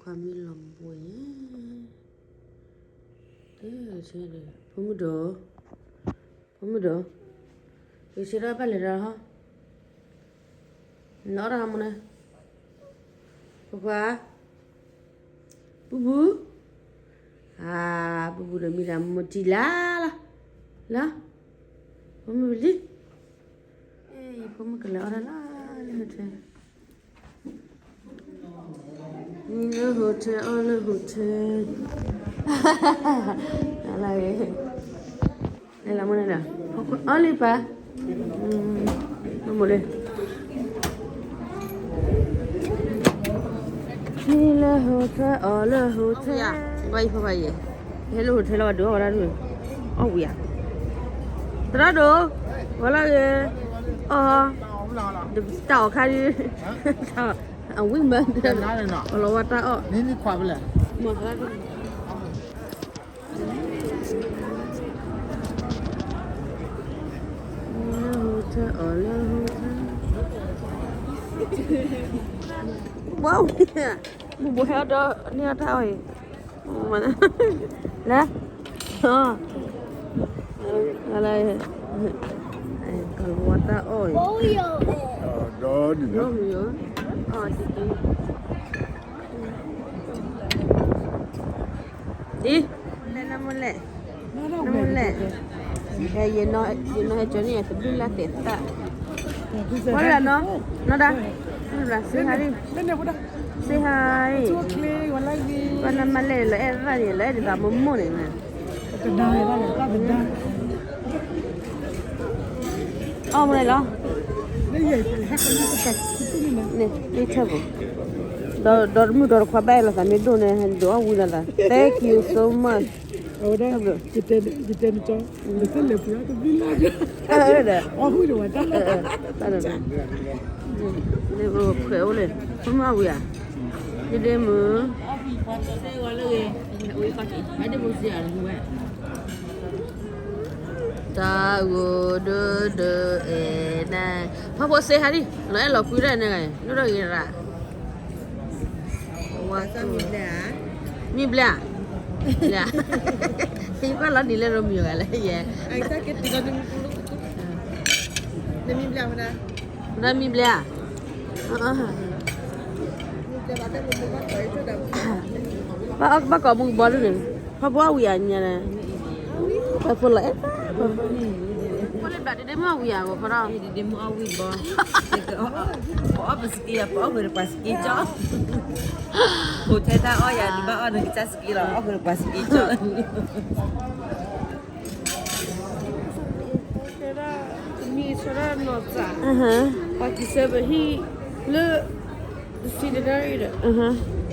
ခွါမံလီၤဘှံး, ဖိမုၣ်ဒီး, ဖိမုၣ်ဒီး, ယဆ့ထီၣ်ဘၣ်လဲၤဒီးဟီ, နအီၣ်တၢ်ဟါမူန့ၣ်, ဖိခွါ, ပူပူ, အၢ, ပူပူဒီးမံဒီးမူထံလၢလီၤ, လၢ, ဖိမုၣ်လံ, ယဖိမုၣ်ကလဲၤအီၣ်တၢ်လၢလၢထဲ မံလၢ hotel အီၣ်လၢ hotel, လၢလၢမ့ၢ်န့ၣ်ဒီး, အီၣ်လံပၢ်, မ့ၢ်လၢ မံလၢ hotel အီၣ်လၢ hotel, ဘၣ်ယံၤဖီဘၣ်ယဲ, ဟဲလၢ hotel လီၤ ဘၣ်ဒုးအီၣ်ဝဲဒၣ်ဒုး, အီၣ်ဝံၤဧါ, သရၣ်ဒိၣ်, ဝဲလၢဂ့ၤ, အီၣ်, တၢ်အီၣ်ခါဒုး, အဝံၣ်မး, အီၣ်လီၤဝဲတၢ်အီၣ်, မ့ၢ်သရၣ်ဒိၣ်, ဝါဝံၤ, မုၢ်ဘိဟဲအီၣ်ဒီးန့ၢ်အီၣ်တၢ်အီၣ်အံၤ, လဲၤ, လၢ, ကလီၤဝဲတၢ်အီၣ်အံၤ, ဒီးန့ၣ်, ဒ်, လဲၤနမူလဲၣ်, နမူလဲၣ်, ယနီၢ်ဟဲကၠီန့ၣ် တဘျုးလၢ်သဲးသၣ်, ဝဲလၢနီၢ်, နီၢ်ဒါ, စ့ဟါ, စ့ဟါ, ပှၤနမါလဲၣ်လီၤအဲၣ်သၣ်န့ၣ် လီၤအဲၣ်ဒ်သိးမိၢ်မိၢ်န့ၣ်, အီၣ်မ့ၢ်လီၤ, န့ၣ်, န့ၣ်ထၢၣ်ပူၤ, ဒီးတမုၢ်ဒီးတခွါဘၣ်အဲၣ်လိာ်သးမ့ၢ်ဒိၣ်န့ၣ် ဒိးအီၣ်ဝံၤလိာ်သး, thank you so much, အဝဲဒၣ်, ယတဲနကၠီ, အီၣ်ဝံၤဒီးဝဲတၢ်, လၢပှဲၤအိၣ်လဲၣ်, မ့ၢ်အီၣ်ဝံၤဧါ, ဒ့ဒ့မုၢ်, တၢ်ဂိၢ်ဒိၣ်ဒိၣ်အဲၣ်နၤ, ဖီဖိစ့ဟါဒံး လီၤအဲၣ်လီၤကွံဒၣ်န့ၣ်ဂ့ၤ ဒိၣ်ဒိၣ်ဂ့ၤရၣ်, မံဘျဲၣ်ဧါ, ယကွၢ်လီၤနံၤလၢရိမံၤယိၤဂၤလၢယဲ, ဒ်မံဘျဲၣ်ဧါ, ဘၣ်ကိးမုၢ်ကဘီဒ်န့ၣ်, ဖီဖိအီၣ်ဝံၤဧါညါန့ၣ်, ဖီဖိလီၤအဲၣ်, ဖိလံဘျးဒ့ဒ့မုၢ်အီၣ်ဝံၤဧါ ဂီၤခီဒီး, ဒ့ဒ့မုၢ်အီၣ်ဝံၤဘီ, ပအီၣ်ပစက့ယါ ပအီၣ်ဃုာ်ဒီးပှၤစက့ကၠီ, ဖိထဲတၢ်အီၣ်ယၤ နဘၣ်အီၣ်နကစၢ်စက့လီၤ အီၣ်ဃုာ်ဒီးပှၤစက့ကၠီ တမံၤဆၢဒၣ်နီၢ်သး, ပှၤကံၤဆၢပဟံၣ်လၢ တဆံတနၣ်ရံၣ်ဒီး,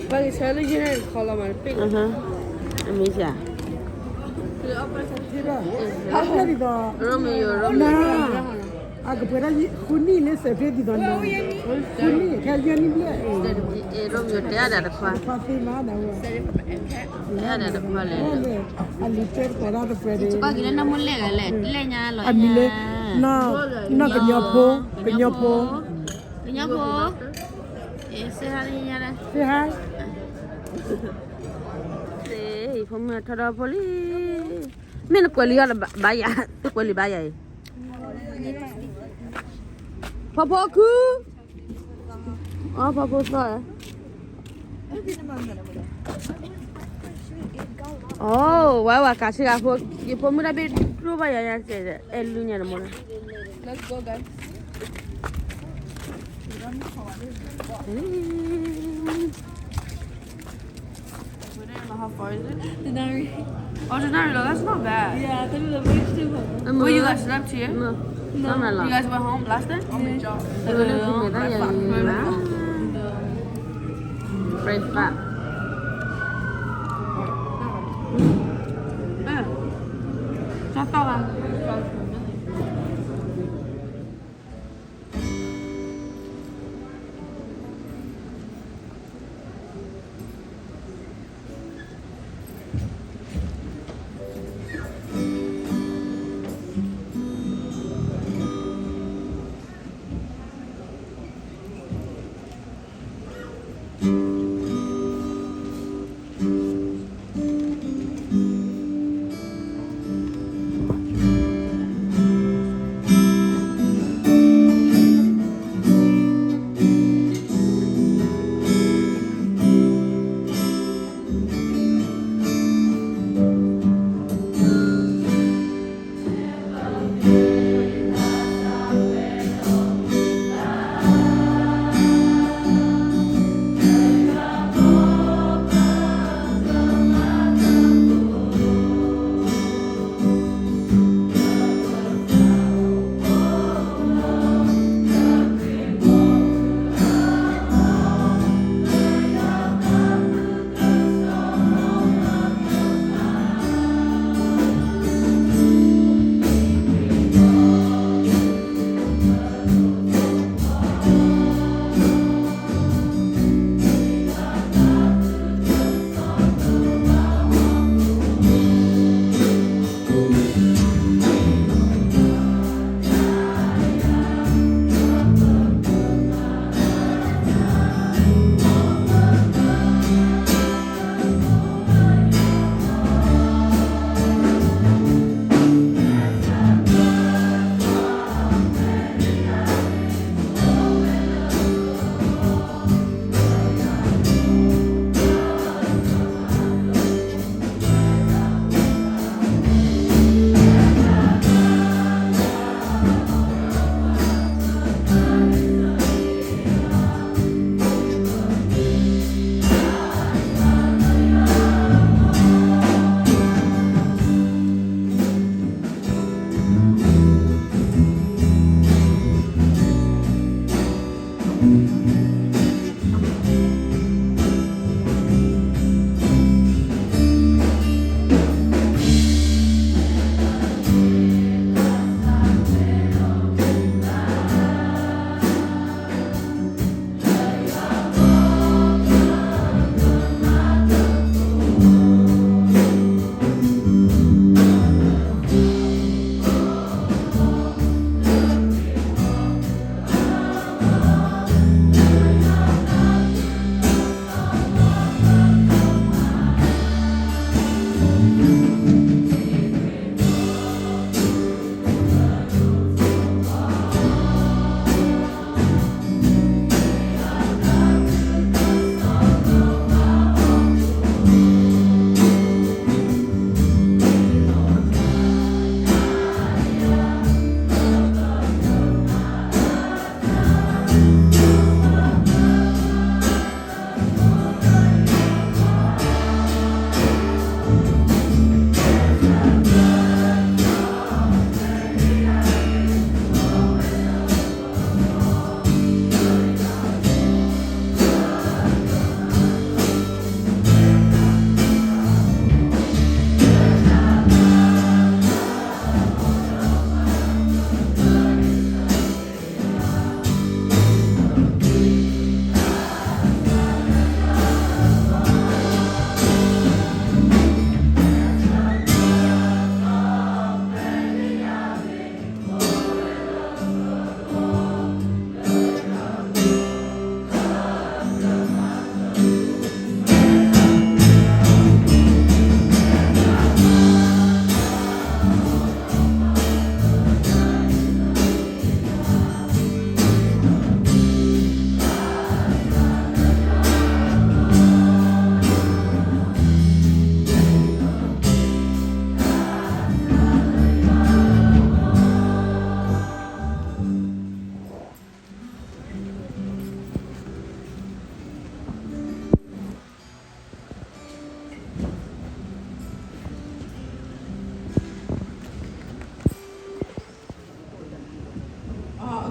ပှၤကံၤဆၢလၢယဲၢ်နၣ်ရံၣ်တခီလီၤမးတပ့ၢ်, အမ့ၢ်စ့ၢ်, ရိမံၤယိၤ, ရိမံၤယိၤ, အကပှဲၤဒၣ်ဃုနံၣ်လၢစဲးဖ့ဒ်သိးန့ၣ်, ဃုနံၣ်ခဲယဲၢ်နံၣ်ဘျဲၣ်, ရိမံၤယိၤတဲအဒၣ်တခွါ, တဲအဒၣ်တခွါလဲၣ်, အလံၤတဲတကိးဒၣ်တပှဲၤဒီး, ကွၢ်က့ၤလၢနၢ်မိၢ်လဲၣ်ဂၤလဲၣ် တလဲၣ်ညါလီၤ, အမံၤလၢ, နီၢ်ကညီဖိ, ကညီဖိ, ကညီဖိ, စ့ဟါလၢညါ, စ့ဟါ, ဖိမုၣ်ထီၣ်ဒီးဖိလံ, မ့ၢ်နကွဲးလံအီၤဘါယၤ, တကွဲးလံဘါယၤအံၤ, ဖီဖိခု, အီ ဖီဖိသီၣ်, အိ ဝဲဝဲကးဆ့ကၤဖိ, ယဖိမုၣ်တၢ်ဘ့ၣ်ဒိၣ်ဘၣ်ယၤညါ, အဲၣ်လုၢ်ညါနမ့ၢ်, တနၣ်ရံၣ်လီၤ, that's not bad. Where you guys slept here? You guys went home last night? Breakfast.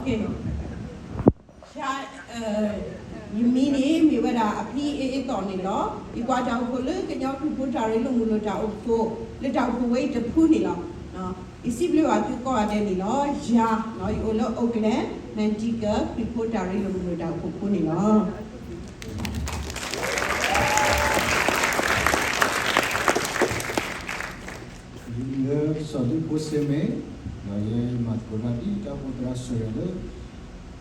ယၤ, ယမံၤန့ၣ်မ့ၢ်ဝဲဒၣ်အဖံအ့အ့သီၣ်န့ၣ်လီၤ. ယကွၢ်တၢ်အိၣ်ဖှိၣ်လၢကညီခရံာ်ဖိတၢ်ရ့လိာ်မုာ်လိာ်တၢ်အိၣ်ဖှိၣ် လၢတၢ်အိၣ်ဖှိၣ်ဝဲအံၤတဖုန့ၣ်လီၤ. ယစံးဘျုးဘၣ်သုကိးဂၤဒဲးန့ၣ်လီၤ. ယၤ, ယအိၣ်လၢ Oakland, Nanticoke ခရံာ်ဖိတၢ်ရ့လိာ်မုာ်လိာ်တၢ်အိၣ်ဖှိၣ်ဖိန့ၣ်လီၤ. ယမံၤလၢစီၤဒူဖိစ့မ့ၢ်, ဒီးယဲယမၤသကိးတၢ်ဒ်တၢ်အိၣ်ဖှိၣ်သရၣ်စၢၤဂ့ၤလၢ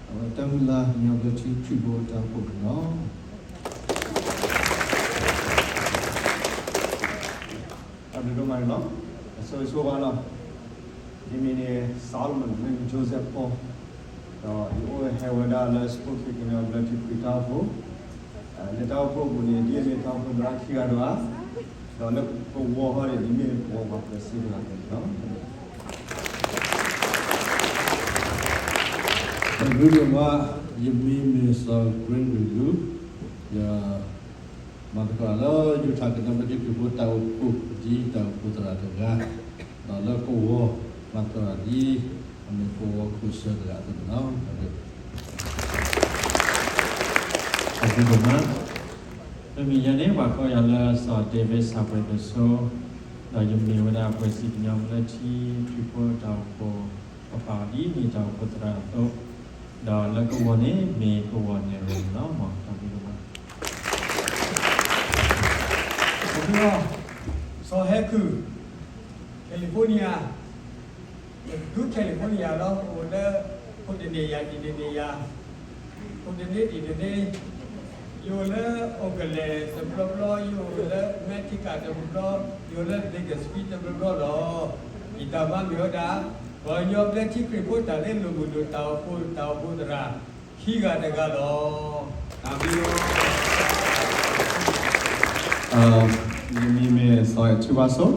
အဝဲတၢ်မုၢ်လၢ်ကညီဘျၢထံခရံာ်ဖိတၢ်အိၣ်ဖှိၣ်န့ၣ်လီၤ. တၢ်ဘျုးဒိၣ်မးန့ၣ်လီၤ. အဆိဆိဘၣ်လီၤ. ယမံၤန့ၣ် Solomon မ့ၢ် Joseph Paul, ဒီးယအိၣ်ဟဲဝဲဒၣ်လၢ Spokane ကညီဘျၢထံခရံာ်တၢ်အိၣ်ဖှိၣ်, လၢတၢ်အိၣ်ဖှိၣ်အပူၤန့ၣ် ဒ်အမ့ၢ်တၢ်အိၣ်ဖှိၣ်သရၣ်ခံဂၤတဂၤ, ဒီးလၢကဝီၤဟီန့ၣ် ဒ်မ့ၢ်ကဝီၤပှၤပၢၤစ့တဂၤန့ၣ်လီၤ. တၢ်ဘျုးဒိၣ်မး, ယမံၤမ့ၢ်စီၤ Green ရူၤလူ, ယ မၤသကိးလၢ Utah ကညီဘျၢထံခရံာ်ဖိတၢ်အိၣ်ဖှိၣ် ဒ်တၢ်အိၣ်ဖှိၣ်သရၣ်တဂၤ, ဒီးလၢကဝီၤ မၤသကိးဒ် အမ့ၢ်ကဝီၤခိၣ်ဆၢတဂၤအသိးန့ၣ်လီၤ. တၢ်ဘျုးဒိၣ်မး, မ့မ့ၢ်ယၤန့ၣ် ပှၤကိးယၤလၢစီၤ David ဆၣ်ပှဲၤဒိၣ်စိ, ဒီးယမ့ၢ်ဝဲဒၣ် ပှဲၤစံၣ်ကညီဘျၢထံခရံာ်ဖိတၢ်အိၣ်ဖှိၣ် ပပာ်အီၤဒ်မ့ၢ်တၢ်အိၣ်ဖှိၣ်သရၣ်အသိး, ဒီးလၢကဝီၤန့ၣ် မ့ၢ်ကဝီၤနဲၣ်ရွဲၣ်န့ၣ်လီၤ. မ်တၢ်ဘျုးဒိၣ်မး စီၤဟဲကုၢ်, California, ဒူ California လီၤ. အိၣ်လၢ ခိၣ်တန့ၢ်ယၤ တံၤတန့ၢ်ယၤ, ခိၣ်တန့ၢ်တံၤတန့ၢ်, ယအိၣ်လၢ Oakland တဘျီဘျီ, ယအိၣ်လၢ Manteca တဘျီဘျီ, ယအိၣ်လၢ Bakersfield တဘျီဘျီလီၤ. ယတၢ်မၤမ့ၢ်ဝဲဒၣ် ကညီဘျၢထံခရံာ်ဖိတၢ်ရ့လိာ်မုာ်လိာ်တၢ်အိၣ်ဖှိၣ် တၢ်အိၣ်ဖှိၣ်သရၣ်ခံဂၤတဂၤလီၤ. တၢ်ဘျုးလီၤ. ယမံၤမ့ၢ်စီၤအဲၣ်ထူဘါစိ, ယ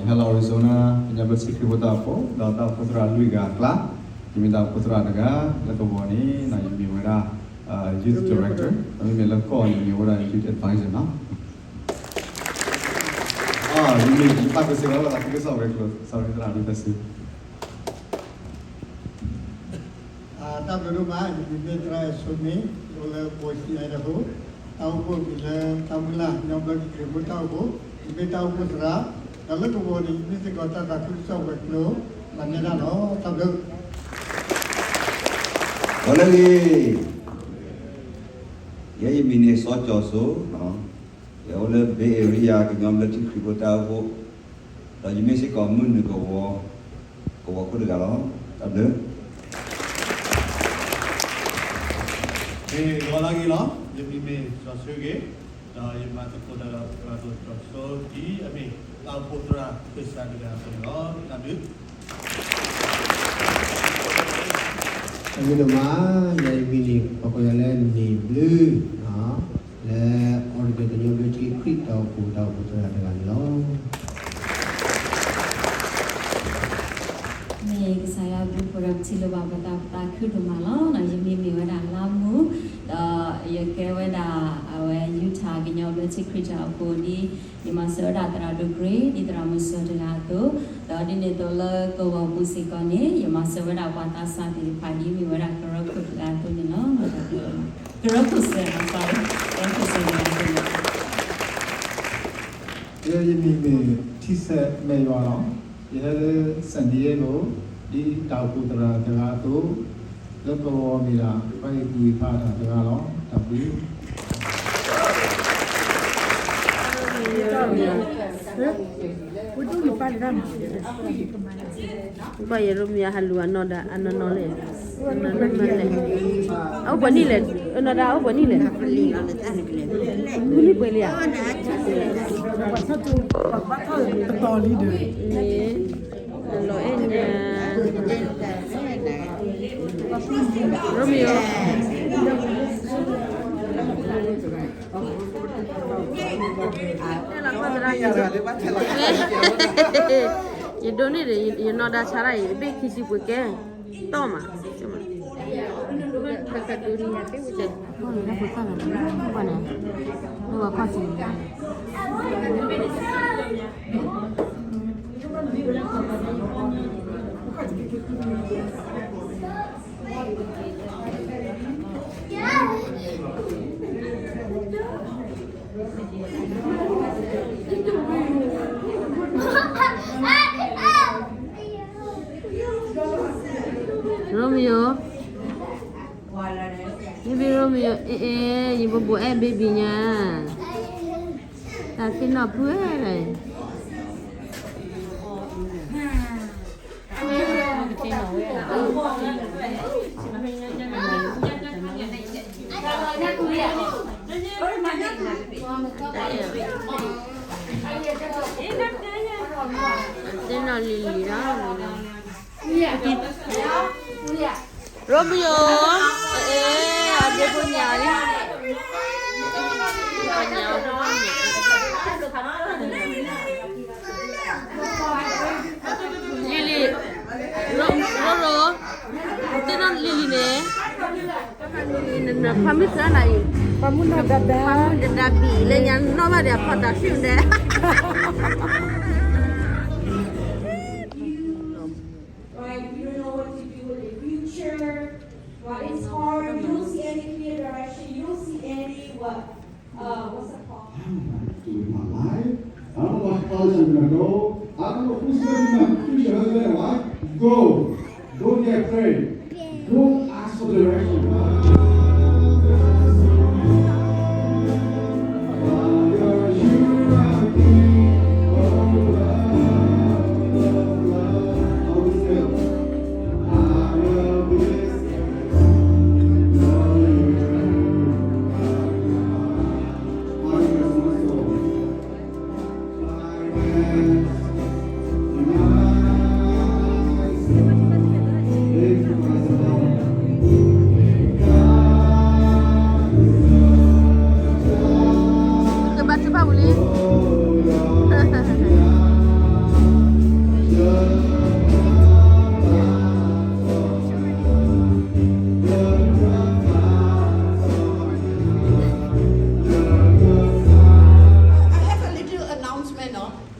ဟဲလၢ Arizona ကညီဘျၢထံခရံာ်ဖိတၢ်အိၣ်ဖှိၣ် ဒီးတၢ်အိၣ်ဖှိၣ်သရၣ်လွံၢ်ဂၤအကျါ, ယမ့ၢ်တၢ်အိၣ်ဖှိၣ်သရၣ်တဂၤ, လၢကဝီၤန့ၣ် ယမ့ၢ်ဝဲဒၣ် Youth Director, ဒီးမ့မ့ၢ်လၢကီၢ်န့ၣ် မ့ၢ်ဝဲဒၣ် Youth Advisor နီၤ. ယမ့ၢ်ယသးကစဲးဝဲလီၤ သးခုကစီၣ်ဝဲၤကျိၤ စီၤရံသရၣ်ဒ်သးစူၤ တၢ်ဘျုးဒိၣ်မး, ယမံၤမ့ၢ်သရၣ်အဲၣ်စိမ့ၣ်, ယအိၣ်လၢ Boise, Idaho, တၢ်အိၣ်ဖှိၣ်မံၤလၢတၢ်မုၢ်လၢ် ကညီဘျၢထံခရံာ်ဖိတၢ်အိၣ်ဖှိၣ်, ယမ့ၢ်တၢ်အိၣ်ဖှိၣ်သရၣ်, ဒီးလၢကဝီၤန့ၣ် ယမ့ၢ်စ့ၢ်ကီးတၢ်သးခုကစီၣ်ဝဲၤကျိၤ မၤနဲဒၣ်လီၤ. တၢ်ဘျုး ဒီးလၢဂ့ၤ, ယဲယမံၤန့ၣ်စီၤကၠီၤစိ, ယအိၣ်လၢ Bay Area ကညီဘျၢထံခရံာ်ဖိတၢ်အိၣ်ဖှိၣ်, ဒီးယမ့ၢ်စ့ၢ်ကီးမုၢ်နုာ်ကဝီၤ, ကဝီၤခိၣ်တဂၤလီၤ. တၢ်ဘျုး ဂီၤလၢဂ့ၤလီၤ. ယမံၤမ့ၢ်စီၤဆၢဂ့ၤ, ဒီးယမၤသကိးတၢ်ဒီးပှၤဒိၣ်စီၤစိ ဒ်အမ့ၢ်တၢ်အိၣ်ဖှိၣ်သရၣ်ခၢၣ်စးတဂၤအသိးန့ၣ်လီၤ. တၢ်ဘျုး တၢ်ဘျုးဒိၣ်မး, ယၤယမံၤန့ၣ် ပှၤကိးယၤလၢန့ၢ်ဘျုး, လၢ Oregon ကညီဘျၢထံခရံာ်တၢ်အိၣ်ဖှိၣ် တၢ်အိၣ်ဖှိၣ်သရၣ်တဂၤန့ၣ်လီၤ. မ့ၢ်ကစၢ်ယွၤဘျုးဖှိၣ်ဒီး ပထံၣ်လိာ်ဘၣ်ပသး ပသးခုဒိၣ်မးလီၤ. ယမံၤမ့ၢ်ဝဲဒၣ်လါမူ, ဒီးယကဲဝဲဒၣ်အဝဲ Utah ကညီဘျၢထံခရံာ်တၢ်အိၣ်ဖှိၣ်ဒ် ယမၤစၢၤဝဲဒၣ်သရၣ်ဒိၣ် Gray ဒ်သရၣ်မုၣ်စီၤတဂၤအသိး, ဒီးဒ်န့ၣ်အသိးလၢကဝီၤပူၤစ့ၢ်ကီးန့ၣ် ယမၤစၢၤဝဲဒၣ်ပှၤသးစၢ်သ့ၣ်တဖၣ်ဒ်မ့ၢ်ဝဲဒၣ်ကရၢခိၣ်တဂၤအသိးန့ၣ်လီၤ. ကရၢခိၣ်စဲး sorry, ကရၢခိၣ်စဲးတဂၤအသိးန့ၣ်လီၤ. ယဲယမံၤမ့ၢ်ထံဆဲးမဲာ်ယွၤလီၤ. ယဟဲလၢ San Diego ဒ်တၢ်အိၣ်ဖှိၣ်သရၣ်တဂၤအသိး, လၢကဝီၤမ့ၢ်ဒၣ် ပှၤဟ့ၣ်ကူၣ်ဟ့ၣ်ဖးတၢ်တဂၤလီၤ. တၢ်ဘျုး ဘၣ်ယဲၢ်ရိမံၤအဟးလူၤအနီၢ်ဒၣ်အနီၢ်နီၢ်လဲၣ်, အအိၣ်ပှဲၤနံၣ်လဲၣ်, အနီၢ်ဒၣ်အအိၣ်ပှဲၤနံၣ်လဲၣ်, မုၢ်နံၣ်ပှဲၤလံဧါ, တတီၤလံဒီး လီၤအဲၣ်ညါ, Romeo ယဒိးန့ၢ်ဒီး ယနီၢ်ဒါဆါဒၣ်အံၤ ဘ့ၣ်ခံဆံပှ့ၤကဲ, တီၢ်မး, လၢဝဲခီၣ်ထံး, လၢဝဲခီၣ်ထံး. Romeo, baby Romeo, eh, eh, ယဘိဘိအဲၣ် baby ညါ, တၢ်သ့ၣ်နီၣ်ဖုဧၢ. သ့ၣ်နီၣ်လံၤလံၤလီၤ. Romeo, အဲ အဒ့ဖိညါလံ. လံၤလံၤ, ရိရိ, သ့ၣ်နီၣ်လံၤလံၤန့ၣ်, နခွါမုၣ်သၢနၤအံၤ, ခွါမုၣ်နၤဒၣ်ဒၣ်, ခွါမုၣ်ဒၣ်ဒၣ်ဘံၣ်လၢညါနီၣ်ဘၣ်ဒီးအဖီတၢ်ဆံၣ်ဒဲး. Right? We don't know what to do in the future. Right? It's hard. You don't see any clear direction. You don't see any what? Uh, what's it called? I don't know what to do with my life. I don't know what college I'm gonna go. I don't know who's gonna be my future husband and wife. Go. Go get prayed. Go ask for direction. ကဘၣ်ထုဘၣ်ဝံၤလံ.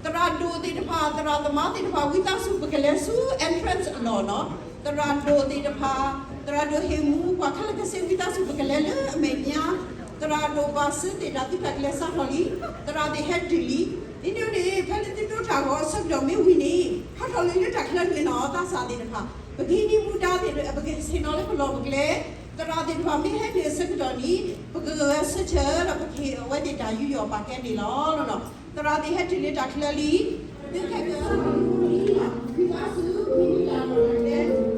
သရၣ်ဒိၣ်သ့ၣ်တဖၣ်, သရၣ်သမါသ့ၣ်တဖၣ်, ဝံသးစူၤ ပကလဲၤဆူ entrance အလီၢ်နီၤ. သရၣ်ဒိၣ်သ့ၣ်တဖၣ်, သရၣ်ဒိၣ်ဟ့ၣ်မူ, ပှၤခဲလၢာ်ခဲဆ့ ဝံသးစူၤ ပကလဲၤလၢအမဲာ်ညါ. သရၣ်ဒိၣ်ဘၣ်စၢၤသ့ၣ်တဖၣ် သုတၢ်ကလဲၤစးထီၣ်လံ, သရၣ်သ့ၣ်ဟဲတုၤလံ. ဒ်န့ၣ်န့ၣ် ဖဲလၢသုဒိးတၢ်ဂီၤအဆၢကတီၢ်မ့ၢ်ဝံၤန့ၣ်, ထီထီၣ်လၢလၢတၢ်ချၢန့ၣ်နီၤ, သးစၢ်သ့ၣ်တဖၣ်, ပကဟံးန့ၢ်မူဒါသ့ၣ်, ပကဆ့ၣ်နီၤလၢပလီၢ်ပကျဲ. သရၣ်သ့ၣ်တဖၣ်မ့ၢ်ဟဲတုၤအဆၢကတီၢ်န့ၣ်, ပကဂဲၤဆၢထၢၣ်ဒီး ပကဟ့ၣ်အဝဲသ့ၣ်တၢ်ယူးယီၣ်ပာ်ကဲန့ၣ်လီၤ. သရၣ်သ့ၣ်ဟဲတုၤလၢတၢ်ချၢလံ. သုခဲကနံၣ်အံၤ, ဝံသးစူၤ မ့ၢ်တၢ်လီၢ်လၢ